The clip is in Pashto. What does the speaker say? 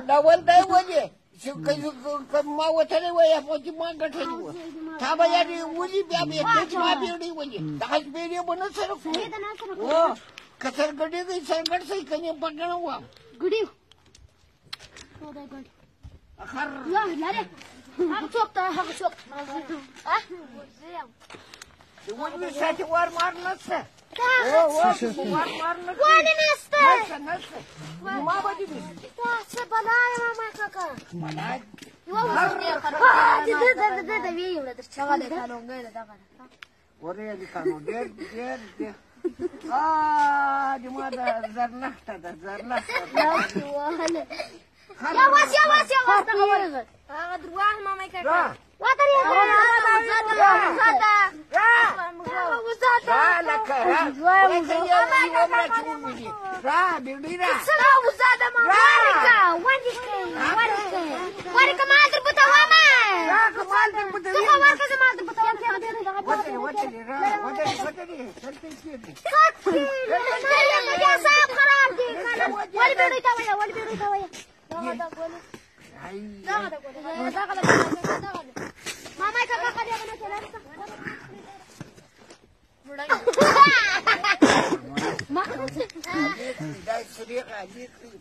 دا ول دی ولې چې که ما وتلی وای خو چې ما ګټلی وه تا به یاري ولي بیا به یې چې ما بېړۍ ولي دغسې بېړۍ به نه سره کوو که سر ګډېږئ سر ګډ سئ که نه پګړه وم ګډي خر لرې هغه څوک ته هغه څوک د ولي ساتي وار مار نسته ولې نسته نسته ما به دې دا څه بلا یې ما کاکا بلا یوه د وی یو در چغه د کالونګې دغه ورې دې کانو ډېر ډېر ډېر د ما د زرلښته ده زرلښته یا واس یا واس یا واس دغه ورغه هغه درواغ ماما کاکا وترې را لکه را را بېړۍ را ورکه مال در بوتومه را که مال در بوتوي څه ورکه زما در بوتوم وترې وترې را وترې وترې دلته کېږي حساب خراب دی ولې بېړۍ ته وایه ولې بېړۍ ته وایه دغه د ګولې دغه د ګولې دغه د دغه ماما کاکا خلي هغه نه دا سرې غالي کړې.